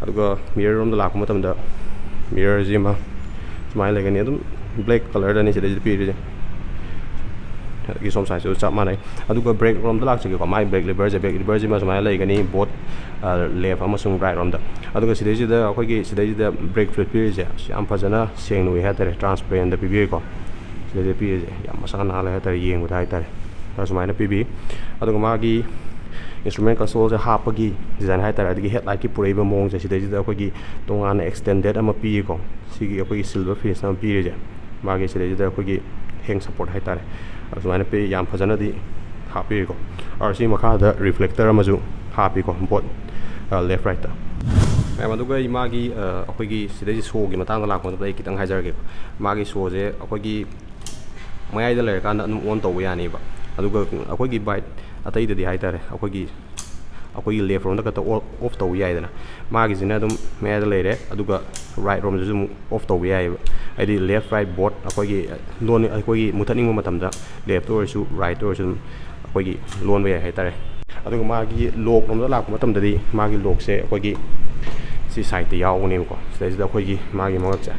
ꯑꯗꯨꯒ ꯃꯤꯔꯔ ꯔꯣꯝꯗ ꯂꯥꯛꯄ ꯃꯇꯝꯗ ꯃꯤꯔꯔꯁꯤꯃ ꯁꯨꯃꯥꯏꯅ ꯂꯩꯒꯅꯤ꯫ ꯑꯗꯨꯝ ꯕ꯭ꯂꯦꯛ ꯀꯂꯔꯗꯅꯤ ꯁꯤꯗꯩꯁꯤꯗ ꯄꯤꯔꯤꯁꯦ꯫ ꯑꯗꯒꯤ ꯁꯣꯝ ꯁꯥꯏꯗꯁꯨ ꯆꯞ ꯃꯥꯟꯅꯩ꯫ ꯑꯗꯨꯒ ꯕ꯭ꯔꯦꯛ ꯔꯣꯝꯗ ꯂꯥꯛꯆꯒꯦꯀꯣ꯫ ꯃꯥꯏ ꯕ꯭ꯔꯦꯛ ꯂꯤꯚꯔꯁꯦ, ꯕ꯭ꯔꯦꯛ ꯂꯤꯚꯔꯁꯤꯃ ꯁꯨꯃꯥꯏꯅ ꯂꯩꯒꯅꯤ, ꯕꯣꯠ ꯂꯦꯐ ꯑꯃꯁꯨꯡ ꯔꯥꯏꯠ ꯔꯣꯝꯗ꯫ ꯑꯗꯨꯒ ꯁꯤꯗꯩꯁꯤꯗ ꯑꯩꯈꯣꯏꯒꯤ ꯁꯤꯗꯩꯁꯤꯗ ꯕ꯭ꯔꯦꯛ ꯐ꯭ꯂꯨꯏꯗ ꯄꯤꯔꯤꯁꯦ ꯌꯥꯝ ꯐꯖꯅ ꯁꯦꯡꯅ ꯎꯏ ꯍꯥꯏꯇꯥꯔꯦ, ꯇ꯭ꯔꯥꯟꯁꯄꯦꯔꯦꯟꯗ ꯄꯤꯕꯤꯔꯦꯀꯣ꯫ ꯁꯤꯗꯩꯁꯤꯗ ꯄꯤꯔꯤꯁꯦ ꯌꯥꯝ ꯃꯁꯥ ꯅꯥꯜꯂꯦ ꯍꯥꯏꯇꯥꯔꯦ, ꯌꯦꯡꯕꯗ ꯍꯥꯏꯇꯥꯔꯦ꯫ ꯑꯗꯨꯃꯥꯏꯅ ꯄꯤꯕꯤ꯫ ꯑꯗꯨꯒ ꯃꯥꯒꯤ ꯏꯟꯁꯇ꯭ꯔꯨꯃꯦꯟ ꯀꯟꯁꯣꯜꯁꯦ ꯍꯥꯞꯄꯒꯤ ꯗꯤꯖꯥꯏꯟ ꯍꯥꯏꯇꯥꯔꯦ, ꯑꯗꯒꯤ ꯍꯦꯠ ꯂꯥꯏꯠꯀꯤ ꯄꯨꯔꯛꯏꯕ ꯃꯑꯣꯡꯁꯦ, ꯁꯤꯗꯩꯁꯤꯗ ꯑꯩꯈꯣꯏꯒꯤ ꯇꯣꯉꯥꯟꯅ ꯑꯦꯛꯁꯇꯦꯟꯗꯦꯠ ꯑꯃ ꯄꯤꯔꯤꯀꯣ꯫ ꯁꯤꯒꯤ ꯑꯩꯈꯣꯏꯒꯤ ꯁꯤꯜꯚꯔ ꯐꯤꯅꯤꯁ ꯑꯃ ꯄꯤꯔꯤꯁꯦ, ꯃꯥꯒꯤ ꯁꯤꯗꯩꯁꯤꯗ ꯑꯩꯈꯣꯏꯒꯤ ꯍꯦꯡ ꯁꯞꯄꯣꯔꯠ ꯍꯥꯏꯇꯥꯔꯦ, ꯑꯗꯨꯃꯥꯏꯅ ꯄꯤ꯫ ꯌꯥꯝ ꯐꯖꯅꯗꯤ ꯍꯥꯞꯄꯤꯔꯤꯀꯣ꯫ ꯑꯗꯨꯒ ꯁꯤ ꯃꯈꯥꯗ ꯔꯤꯐ꯭ꯂꯦꯛꯇꯔ ꯑꯃꯁꯨ ꯍꯥꯞꯄꯤꯀꯣ, ꯕꯣꯠ ꯂꯦꯐ ꯔꯥꯏꯠꯇ꯫ ꯃꯌꯥꯝ, ꯑꯗꯨꯒ ꯑꯩ ꯃꯥꯒꯤ ꯑꯩꯈꯣꯏꯒꯤ ꯁꯤꯗꯩꯁꯤ ꯁꯣꯒꯤ ꯃꯇꯥꯡꯗ ꯂꯥꯛꯄ ꯃꯇꯝꯗ ꯑꯩ ꯈꯤꯇꯪ ꯍꯥꯏꯖꯔꯒꯦꯀꯣ꯫ ꯃꯥꯒꯤ ꯁꯣꯁꯦ ꯑꯩꯈꯣꯏꯒꯤ ꯃꯌꯥꯏꯗ ꯂꯩꯔꯀꯥꯟꯗ ꯑꯗꯨꯝ ꯑꯣꯟ ꯇꯧꯕ ꯌꯥꯅꯤꯕ꯫ ꯑꯗꯨꯒ ꯑꯩꯈꯣꯏꯒꯤ ꯕꯥꯏꯛ ꯑꯇꯩꯗꯗꯤ ꯍꯥꯏꯇꯥꯔꯦ, ꯑꯩꯈꯣꯏꯒꯤ ꯑꯩꯈꯣꯏꯒꯤ ꯂꯦꯐ ꯔꯣꯝꯗ ꯈꯛꯇ ꯑꯣꯐ ꯇꯧꯕ ꯌꯥꯏꯗꯅ, ꯃꯥꯒꯤꯁꯤꯅ ꯑꯗꯨꯝ ꯃꯌꯥꯏꯗ ꯂꯩꯔꯦ꯫ ꯑꯗꯨꯒ ꯔꯥꯏꯠ ꯔꯣꯝꯗꯁꯨ ꯑꯃꯨꯛ ꯑꯣꯐ ꯇꯧꯕ ꯌꯥꯏꯑꯕ꯫ ꯍꯥꯏꯗꯤ ꯂꯦꯐ ꯔꯥꯏꯠ ꯕꯣꯠ ꯑꯩꯈꯣꯏꯒꯤ ꯅꯣꯟ ꯑꯩꯈꯣꯏꯒꯤ ꯃꯨꯊꯠꯅꯤꯡꯕ ꯃꯇꯝꯗ ꯂꯦꯐꯇ ꯑꯣꯏꯔꯁꯨ ꯔꯥꯏꯠꯇ ꯑꯣꯏꯔꯁꯨ ꯑꯗꯨꯝ ꯑꯩꯈꯣꯏꯒꯤ ꯂꯣꯟꯕ ꯌꯥꯏ ꯍꯥꯏꯇꯥꯔꯦ꯫ ꯑꯗꯨꯒ ꯃꯥꯒꯤ ꯂꯣꯛ ꯂꯣꯝꯗ ꯂꯥꯛꯄ ꯃꯇꯝꯗꯗꯤ ꯃꯥꯒꯤ ꯂꯣꯛꯁꯦ ꯑꯩꯈꯣꯏꯒꯤ ꯁꯤ ꯁꯥꯏꯠꯇ ꯌꯥꯎꯒꯅꯦꯕꯀꯣ꯫ ꯁꯤꯗꯩꯁꯤꯗ ꯑꯩꯈꯣꯏꯒꯤ ꯃꯥꯒꯤ ꯃꯉꯛꯁꯦ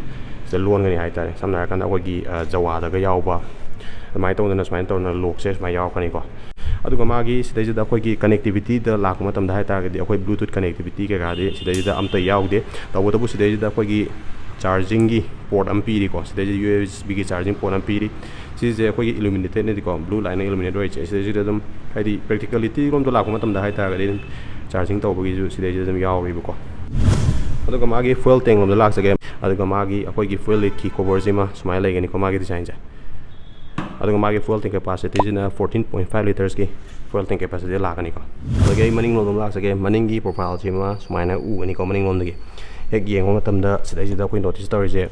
ꯁꯤꯗ ꯂꯣꯟꯒꯅꯤ ꯍꯥꯏꯇꯥꯔꯦ꯫ ꯁꯝꯅ ꯍꯥꯏꯔꯀꯥꯟꯗ ꯑꯩꯈꯣꯏꯒꯤ, ꯑ, ꯖꯋꯥꯗꯒ ꯌꯥꯎꯕ ꯑꯗꯨꯃꯥꯏꯅ ꯇꯧꯗꯅ ꯁꯨꯃꯥꯏꯅ ꯇꯧꯗꯅ ꯂꯣꯛꯁꯦ ꯁꯨꯃꯥꯏꯅ ꯌꯥꯎꯔꯛꯀꯅꯤꯀꯣ꯫ ꯑꯗꯨꯒ ꯃꯥꯒꯤ ꯁꯤꯗꯩꯁꯤꯗ ꯑꯩꯈꯣꯏꯒꯤ connectivity ꯗ ꯂꯥꯛꯄ ꯃꯇꯝꯗ ꯍꯥꯏꯇꯥꯔꯒꯗꯤ ꯑꯩꯈꯣꯏ Bluetooth connectivity ꯀꯩꯀꯥꯗꯤ ꯁꯤꯗꯩꯁꯤꯗ ꯑꯝꯇ ꯌꯥꯎꯗꯦ꯫ ꯇꯧꯕꯇꯕꯨ ꯁꯤꯗꯩꯁꯤꯗ ꯑꯩꯈꯣꯏꯒꯤ charging ꯒꯤ port ꯑꯃ ꯄꯤꯔꯤꯀꯣ꯫ ꯁꯤꯗꯩꯁꯤꯗ U S B ꯒꯤ charging port ꯑꯃ ꯄꯤꯔꯤ꯫ ꯁꯤꯁꯦ ꯑꯩꯈꯣꯏꯒꯤ illuminated ꯅꯤꯀꯣ, blue line ꯅ illuminate ꯑꯣꯏꯔꯤꯁꯦ꯫ ꯁꯤꯗꯩꯁꯤꯗ ꯑꯗꯨꯝ ꯍꯥꯏꯗꯤ practicality ꯔꯣꯝꯗ ꯂꯥꯛꯄ ꯃꯇꯝꯗ ꯍꯥꯏꯇꯥꯔꯒꯗꯤ ꯑꯗꯨꯝ charging ꯇꯧꯕꯒꯤꯁꯨ ꯁꯤꯗꯩꯁꯤꯗ ꯑꯗꯨꯝ ꯌꯥꯎꯔꯤꯕꯀꯣ꯫ ꯑꯗꯨꯒ ꯃꯥꯒꯤ fuel tank ꯂꯣꯝꯗ ꯂꯥꯛꯆꯒꯦ꯫ ꯑꯗꯨꯒ ꯃꯥꯒꯤ ꯑꯩꯈꯣꯏꯒꯤ fuel lid ꯀꯤ cover ꯁꯤꯃ ꯁꯨꯃꯥꯏꯅ ꯂꯩꯒꯅꯤꯀꯣ, ꯃꯥꯒꯤ design ꯁꯦ꯫ ꯑꯗꯨꯒ ꯃꯥꯒꯤ fuel tank capacity ꯁꯤꯅ fourteen point five liters ꯀꯤ fuel tank capacity ꯂꯥꯛꯀꯅꯤꯀꯣ꯫ ꯑꯗꯒꯤ ꯑꯩ ꯃꯅꯤꯡꯂꯣꯝꯗ ꯂꯥꯛꯆꯒꯦ꯫ ꯃꯅꯤꯡꯒꯤ profile ꯁꯤꯃ ꯁꯨꯃꯥꯏꯅ ꯎꯒꯅꯤꯀꯣ, ꯃꯅꯤꯡꯂꯣꯝꯗꯒꯤ ꯍꯦꯛ ꯌꯦꯡꯕ ꯃꯇꯝꯗ ꯁꯤꯗꯩꯁꯤꯗ ꯑꯩꯈꯣꯏ notice ꯇꯧꯔꯤꯁꯦ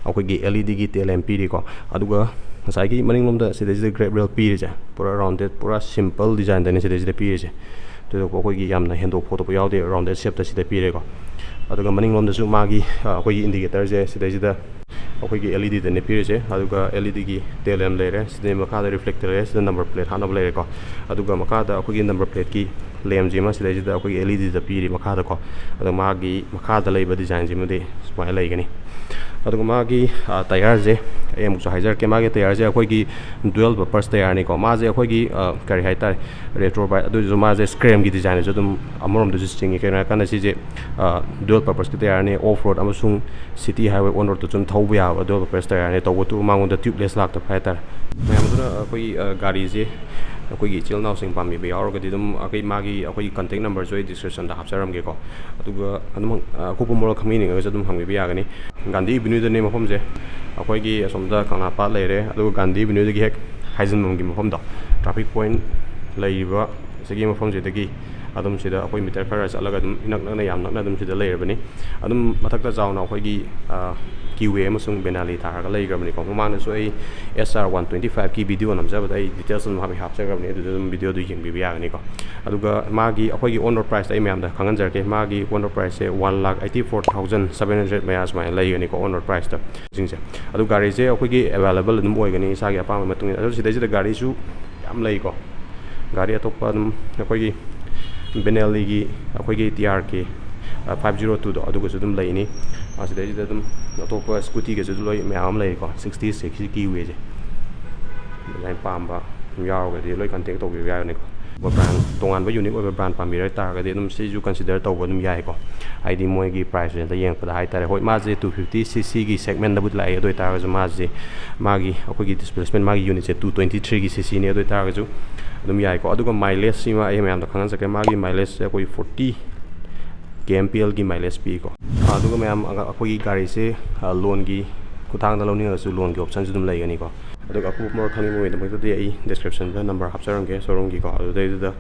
ꯑꯩꯈꯣꯏꯒꯤ L E D ꯒꯤ tail lamp ꯄꯤꯔꯤꯀꯣ꯫ ꯑꯗꯨꯒ ꯉꯁꯥꯏꯒꯤ ꯃꯅꯤꯡꯂꯣꯝꯗ ꯁꯤꯗꯩꯁꯤꯗ grab rail ꯄꯤꯔꯤꯁꯦ ꯄꯨꯔꯥ rounded, ꯄꯨꯔꯥ simple design ꯗꯅꯤ ꯁꯤꯗꯩꯁꯤꯗ ꯄꯤꯔꯤꯁꯦ꯫ ꯊꯣꯏꯗꯣꯛꯄ ꯑꯩꯈꯣꯏꯒꯤ ꯌꯥꯝꯅ ꯍꯦꯟꯗꯣꯛ ꯈꯣꯠꯇꯣꯛꯄ ꯌꯥꯎꯗꯦ, rounded shape ꯇ ꯁꯤꯗ ꯄꯤꯔꯦꯀꯣ꯫ ꯑꯗꯨꯒ ꯃꯅꯤꯡꯂꯣꯝꯗꯁꯨ ꯃꯥꯒꯤ, ꯑ, ꯑꯩꯈꯣꯏꯒꯤ indicator ꯁꯦ ꯁꯤꯗꯩꯁꯤꯗ ꯑꯩꯈꯣꯏꯒꯤ L E D ꯗꯅꯦ ꯄꯤꯔꯤꯁꯦ꯫ ꯑꯗꯨꯒ L E D ꯒꯤ tail lamp ꯂꯩꯔꯦ, ꯁꯤꯗ ꯃꯈꯥꯗ reflector ꯂꯩꯔꯦ, ꯁꯤꯗ number plate ꯍꯥꯞꯅꯕ ꯂꯩꯔꯦꯀꯣ꯫ ꯑꯗꯨꯒ ꯃꯈꯥꯗ ꯑꯩꯈꯣꯏꯒꯤ number plate ꯀꯤ lamp ꯁꯤꯃ ꯁꯤꯗꯩꯁꯤꯗ ꯑꯩꯈꯣꯏꯒꯤ L E D ꯗ ꯄꯤꯔꯤ ꯃꯈꯥꯗꯀꯣ꯫ ꯑꯗꯣ ꯃꯥꯒꯤ ꯃꯈꯥꯗ ꯂꯩꯕ design ꯁꯤꯃꯗꯤ ꯁꯨꯃꯥꯏꯅ ꯂꯩꯒꯅꯤ꯫ ꯑꯗꯨꯒ ꯃꯥꯒꯤ, ꯑ, tyre ꯁꯦ ꯑꯩ ꯑꯃꯨꯛꯁꯨ ꯍꯥꯏꯖꯔꯛꯀꯦ꯫ ꯃꯥꯒꯤ tyre ꯁꯦ ꯑꯩꯈꯣꯏꯒꯤ dual purpose tyre ꯅꯤꯀꯣ꯫ ꯃꯥꯁꯦ ꯑꯩꯈꯣꯏꯒꯤ, ꯑ, ꯀꯔꯤ ꯍꯥꯏꯇꯥꯔꯦ, retro bike, ꯑꯗꯨ ꯑꯣꯏꯔꯁꯨ ꯃꯥꯁꯦ Scram ꯒꯤ design ꯗꯁꯨ ꯑꯗꯨꯝ ꯑꯃꯔꯣꯝꯗꯁꯨ ꯆꯤꯡꯉꯤ꯫ ꯀꯩꯒꯤꯅꯣ ꯍꯥꯏꯔꯀꯥꯟꯗ ꯁꯤꯁꯦ, ꯑ, dual purpose ꯀꯤ tyre ꯅꯤ, off road ꯑꯃꯁꯨꯡ city highway on road ꯇ ꯁꯨꯝ ꯊꯧꯕ ꯌꯥꯕ dual purpose tyre ꯅꯤ꯫ ꯇꯧꯕꯇꯕꯨ ꯃꯉꯣꯟꯗ tubeless ꯂꯥꯛꯇꯕ ꯍꯥꯏꯇꯥꯔꯦ꯫ ꯃꯌꯥꯝ ꯑꯗꯨꯅ ꯑꯩꯈꯣꯏꯒꯤ, ꯑ, ꯒꯥꯔꯤꯁꯦ ꯑꯩꯈꯣꯏꯒꯤ ꯏꯆꯤꯜ ꯏꯅꯥꯎꯁꯤꯡ ꯄꯥꯝꯕꯤꯕ ꯌꯥꯎꯔꯒꯗꯤ ꯑꯗꯨꯝ ꯑꯩꯈꯣꯏ ꯃꯥꯒꯤ, ꯑꯩꯈꯣꯏꯒꯤ contact number ꯁꯨ ꯑꯩ description ꯗ ꯍꯥꯞꯆꯔꯝꯒꯦꯀꯣ꯫ ꯑꯗꯨꯒ ꯑꯗꯨꯝ, ꯑ, ꯑꯀꯨꯞꯄ ꯃꯔꯣꯜ ꯈꯪꯕꯤꯅꯤꯡꯉꯒꯁꯨ ꯑꯗꯨꯝ ꯍꯪꯕꯤꯕ ꯌꯥꯒꯅꯤ꯫ ꯒꯥꯟꯙꯤ Avenue ꯗꯅꯦ ꯃꯐꯝꯁꯦ꯫ ꯑꯩꯈꯣꯏꯒꯤ ꯑꯁꯣꯝꯗ ꯀꯪꯂꯥ ꯄꯥꯠ ꯂꯩꯔꯦ, ꯑꯗꯨꯒ ꯒꯥꯟꯙꯤ Avenue ꯗꯒꯤ ꯍꯦꯛ ꯍꯥꯏꯖꯤꯟꯐꯝꯒꯤ ꯃꯐꯝꯗꯣ, traffic point ꯂꯩꯔꯤꯕ ꯁꯤꯒꯤ ꯃꯐꯝꯁꯤꯗꯒꯤ ꯑꯗꯨꯝ ꯁꯤꯗ ꯑꯩꯈꯣꯏ meter ꯈꯔ ꯆꯠꯂꯒ ꯑꯗꯨꯝ ꯏꯅꯛ ꯅꯛꯅ, ꯌꯥꯝ ꯅꯛꯅ ꯑꯗꯨꯝ ꯁꯤꯗ ꯂꯩꯔꯕꯅꯤ꯫ ꯑꯗꯨꯝ ꯃꯊꯛꯇ ꯆꯥꯎꯅ ꯑꯩꯈꯣꯏꯒꯤ, ꯑ, Kieway ꯑꯃꯁꯨꯡ Benelli ꯊꯥꯔꯒ ꯂꯩꯈ꯭ꯔꯕꯅꯤꯀꯣ꯫ ꯃꯃꯥꯡꯗꯁꯨ ꯑꯩ S R one twenty five ꯀꯤ video ꯅꯝꯖꯕꯗ ꯑꯩ details ꯑꯗꯨꯝ ꯍꯥꯏꯐꯦꯠ ꯍꯥꯞꯆꯈ꯭ꯔꯕꯅꯤ, ꯑꯗꯨꯗ ꯑꯗꯨꯝ video ꯗꯨ ꯌꯦꯡꯕꯤꯕ ꯌꯥꯒꯅꯤꯀꯣ꯫ ꯑꯗꯨꯒ ꯃꯥꯒꯤ ꯑꯩꯈꯣꯏꯒꯤ on road price ꯇ ꯑꯩ ꯃꯌꯥꯝꯗ ꯈꯪꯍꯟꯖꯔꯛꯀꯦ꯫ ꯃꯥꯒꯤ on road price say one lakh eighty four thousand seven hundred ꯃꯌꯥ ꯁꯨꯃꯥꯏꯅ ꯂꯩꯒꯅꯤꯀꯣ, on road price ꯇ ꯁꯤꯡꯁꯦ꯫ ꯑꯗꯨ ꯒꯥꯔꯤꯁꯦ ꯑꯩꯈꯣꯏꯒꯤ available ꯑꯗꯨꯝ ꯑꯣꯏꯒꯅꯤ ꯏꯁꯥꯒꯤ ꯑꯄꯥꯝꯕ ꯃꯇꯨꯡ ꯏꯟꯅ꯫ ꯑꯗꯨ ꯁꯤꯗꯩꯁꯤꯗ ꯒꯥꯔꯤꯁꯨ ꯌꯥꯝ ꯂꯩꯀꯣ꯫ ꯒꯥꯔꯤ ꯑꯇꯣꯞꯄ ꯑꯗꯨꯝ ꯑꯩꯈꯣꯏꯒꯤ ꯕꯦꯅꯦꯂꯤꯒꯤ ꯑꯩꯈꯣꯏꯒꯤ ꯇꯤ ꯑꯥꯔ ꯀꯦ ꯐꯥꯏꯚ ꯖꯤꯔꯣ ꯇꯨꯗꯣ ꯑꯗꯨꯒꯁꯨ ꯑꯗꯨꯝ ꯂꯩꯅꯤ꯫ ꯑꯁꯤꯗꯩꯁꯤꯗ ꯑꯗꯨꯝ ꯑꯇꯣꯞꯄ ꯁ꯭ꯀꯨꯇꯤꯒꯁꯨ ꯂꯣꯏ ꯃꯌꯥꯝ ꯑꯃ ꯂꯩꯔꯦꯀꯣ꯫ ꯁꯤꯛꯁꯇꯤ ꯁꯤꯛꯁꯀꯤ ꯀꯤ ꯋꯦꯁꯦ ꯑꯗꯨꯃꯥꯏꯅ ꯄꯥꯝꯕ ꯑꯗꯨꯝ ꯌꯥꯎꯔꯒꯗꯤ ꯂꯣꯏ ꯀꯟꯇꯦꯛ ꯇꯧꯕꯤꯕ ꯌꯥꯒꯅꯤꯀꯣ꯫ ꯕ꯭ꯔꯥꯟ ꯇꯣꯉꯥꯟꯕ ꯌꯨꯅꯤꯛ ꯑꯣꯏꯕ ꯕ꯭ꯔꯥꯟ ꯄꯥꯝꯕꯤꯔ ꯇꯥꯔꯒꯗꯤ ꯑꯗꯨꯝ ꯁꯤꯁꯨ ꯀꯟꯁꯤꯗꯔ ꯇꯧꯕ ꯑꯗꯨꯝ ꯌꯥꯏꯀꯣ꯫ ꯍꯥꯏꯗꯤ ꯃꯣꯏꯒꯤ ꯄ꯭ꯔꯥꯏꯁ ꯔꯦꯟꯖꯇ ꯌꯦꯡꯉꯛꯄꯗ ꯍꯥꯏꯇꯥꯔꯦ꯫ ꯍꯣꯏ, ꯃꯥꯁꯦ ꯇꯨ ꯐꯤꯐꯇꯤ ꯁꯤ ꯁꯤꯒꯤ ꯁꯦꯒꯃꯦꯟꯗꯕꯨꯗꯤ ꯂꯥꯛꯑꯦ, ꯑꯗꯨ ꯑꯣꯏꯇꯥꯔꯒꯁꯨ ꯃꯥꯁꯦ ꯃꯥꯒꯤ ꯑꯩꯈꯣꯏꯒꯤ ꯗꯤꯁꯄ꯭ꯂꯦꯁꯃꯦꯟ ꯃꯥꯒꯤ ꯌꯨꯅꯤꯠꯁꯦ ꯇꯨ ꯇ꯭ꯋꯦꯟꯇꯤ ꯊ꯭ꯔꯤꯒꯤ ꯁꯤ ꯁꯤꯅꯤ꯫ ꯑꯗꯨ ꯑꯣꯏꯇꯥꯔꯒꯁꯨ ꯑꯗꯨꯝ ꯌꯥꯏꯀꯣ꯫ ꯑꯗꯨꯒ ꯃꯥꯏꯂꯦꯖꯁꯤꯃ ꯑꯩ ꯃꯌꯥꯝꯗ ꯈꯪꯍꯟꯖꯒꯦ꯫ ꯃꯥꯒꯤ ꯃꯥꯏꯂꯦꯖꯁꯦ ꯑꯩꯈꯣꯏ ꯐꯣꯔꯇꯤ ꯀꯦ ꯑꯦꯝ ꯄꯤ ꯑꯦꯜꯒꯤ ꯃꯥꯏꯂꯦꯖ ꯄꯤꯀꯣ꯫ ꯑꯗꯨꯒ ꯃꯌꯥꯝ ꯑꯩꯈꯣꯏꯒꯤ ꯒꯥꯔꯤꯁꯦ ꯂꯣꯟꯒꯤ ꯈꯨꯠꯊꯥꯡꯗ ꯂꯧꯅꯤꯡꯉꯒꯁꯨ ꯂꯣꯟꯒꯤ ꯑꯣꯞꯁꯟꯁꯨ ꯑꯗꯨꯝ ꯂꯩꯒꯅꯤꯀꯣ꯫ ꯑꯗꯨꯒ ꯑꯀꯨꯞꯄ ꯃꯔꯣꯜ ꯈꯪꯅꯤꯡꯕꯒꯤꯗꯃꯛꯇꯗꯤ ꯑꯩ ꯗꯤꯁꯀ꯭ꯔꯤꯞꯁꯟꯗ ꯅꯝꯕꯔ ꯍꯥꯞꯆꯔꯝꯒꯦ ꯁꯣꯔꯨꯝꯒꯤꯀꯣ, ꯑꯗꯨꯗꯩꯗꯨꯗ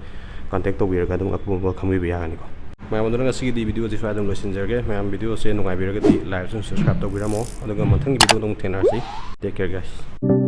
ꯀꯟꯇꯦꯛ ꯇꯧꯕꯤꯔꯒ ꯑꯗꯨꯝ ꯑꯀꯨꯞꯄ ꯃꯔꯣꯜ ꯈꯪꯕꯤꯕ ꯌꯥꯒꯅꯤꯀꯣ꯫ ꯃꯌꯥꯝ ꯑꯗꯨꯅ ꯉꯁꯤꯒꯤꯗꯤ ꯚꯤꯗꯤꯑꯣꯁꯤ ꯁ꯭ꯋꯥꯏꯗ ꯑꯗꯨꯝ ꯂꯣꯏꯁꯤꯟꯖꯔꯒꯦ꯫ ꯃꯌꯥꯝ ꯚꯤꯗꯤꯑꯣꯁꯦ ꯅꯨꯡꯉꯥꯏꯕꯤꯔꯒꯗꯤ ꯂꯥꯏꯛ ꯑꯃꯁꯨꯡ ꯁꯕꯁꯀ꯭ꯔꯥꯏꯕ ꯇꯧꯕꯤꯔꯝꯃꯣ꯫ ꯑꯗꯨꯒ ꯃꯊꯪꯒꯤ ꯚꯤꯗꯤꯑꯣꯗ ꯑꯃꯨꯛ ꯊꯦꯡꯅꯔꯁꯤ꯫ Take care, guys.